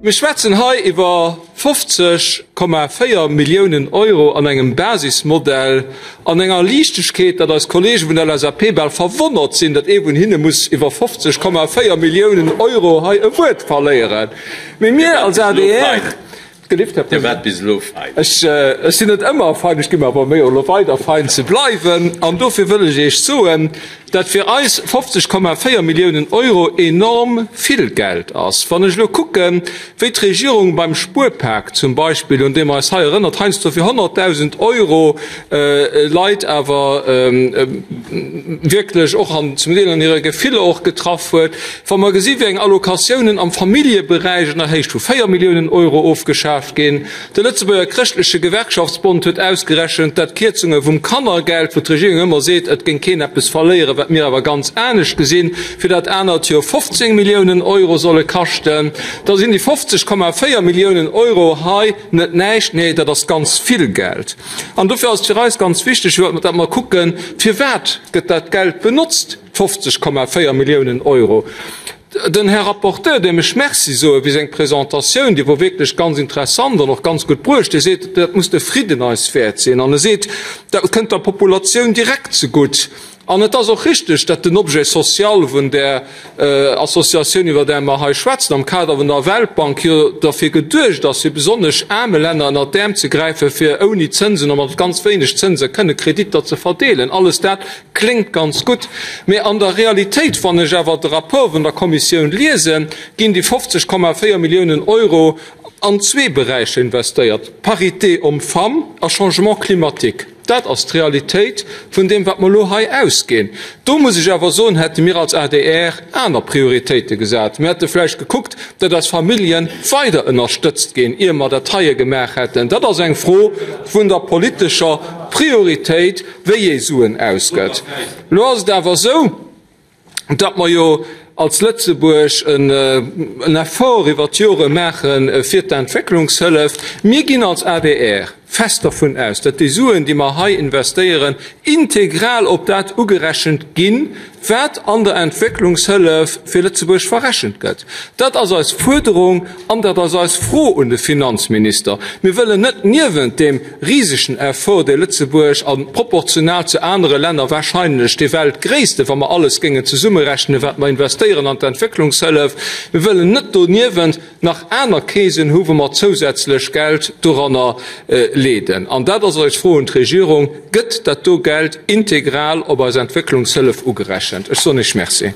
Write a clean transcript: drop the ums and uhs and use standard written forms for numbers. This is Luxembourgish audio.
Mir schwätzen hei iwwer 50,4 Milliounen Euro an engem Basismodell an enger Liichtegkeet, datt eis Kollege vun der LSAP bal verwonnert sinn, datt ee vun hinne muss iwwer 50,4 Milliounen Euro hei e Wuert verléieren. Mee mir als adr, Gelift, Här President, ech sinn net ëmmer fein, ech gi mer awer Méi, och elo weider fein ze bleiwen. An dofir wëll ech Iech soen, dat fir eis 50,4 Milliounen Euro enorm vill Geld ass. Wann ech elo kucken, wéi d'Regierung beim Spuerpak zum Beispill, un dee mer eis hei erënnert, heiansdo fir 100.000 Euro Leit awer wierklech och an zum Deel an hire Gefiller och getraff huet, wa mer gesi wéi eng Allocatiounen am Familljeberäich an der Héicht vu 4 Milliounen Euro ofgeschaaft ginn, De Lëtzebuerger Chrëschtleche Gewerkschaftsbond huet ausgerechent, dat d'Kierzunge vum Kannergeld, wou d'Regierung ëmmer seet, et géing keen eppes verléieren, wat mir awer ganz anescht gesinn, fir dat anert Joer 15 Milliounen Euro solle kaschten. Da sinn déi 50,4 Milliounen Euro hei net näischt, nee, dat ass ganz vill Geld. An dofir ass et fir eis ganz wichteg, datt mer kucken, firwat gëtt dat Geld benotzt, 50,4 Milliounen Euro. Den Här Rapporteur, deem ech Merci soe fir seng Presentatioun, déi wor wierklech ganz interessant an och ganz gutt bruecht, dee seet, dat muss de Fridden eis wäert sinn. An e seet, dat kënnt der Populatioun direkt zegutt. An et ass och richtig, datt den Objet social vun där Associatioun, iwwer där mer hei schwätzen, am Kader vun der Weltbank jo derfir geduecht ass, fir besonnesch aarme Länner ënnert d'Äerm ze gräifen, fir ouni Zënsen a mat ganz wéineg Zënse kënne Kreditter ze verdeelen. Alles dat Kléngt ganz gutt, mee an der Realitéit, wann ech awer de Rapport vun der Kommissioun liesen, ginn déi 50,4 Milliounen Euro an zwee Beräicher investéiert, Parité homme-femme a Changement climatique. Dat ass d'Realitéit vun deem, wat mer elo hei ausginn. Do muss ech awer soen, hätte mir als adr aner Prioritéite gesat. Mir hätte vläicht gekuckt, datt eis Famillje weider ënnerstëtzt ginn, ier mer dat heie gemaach hätten. Dat ass eng Fro vun der politescher Prioritéit. wéi ee Suen ausgëtt. Elo ass et awer esou, datt mer jo als Lëtzebuerg en Effort iwwert d'Jore maache fir d'Entwécklungshëllef. Mir ginn als adr fest dervun aus, datt déi Suen, déi mer hei investéieren, integral op dat ugerechent ginn, wat an der Entwécklungshëllef fir Lëtzebuerg verrechent gëtt. Dat ass eis Fuerderung an dat ass eis Fro un de Finanzminister. Mir wëllen net niewent deem risegen Effort, dee Lëtzebuerg, a proportional zu anere Länner wahrscheinlech dee weltgréisste, wa mer alles géingen zesummerechnen, wat mer investéieren an d'Entwécklungshëllef, mir wëllen net doniewent nach aner Keesen hu wou mer zousätzlech Geld doranner leeden. An dat ass eis Fro un d'Regierung, Gëtt dat do Geld integral op eis Entwécklungshëllef ugerechent? Ech soen Iech Merci.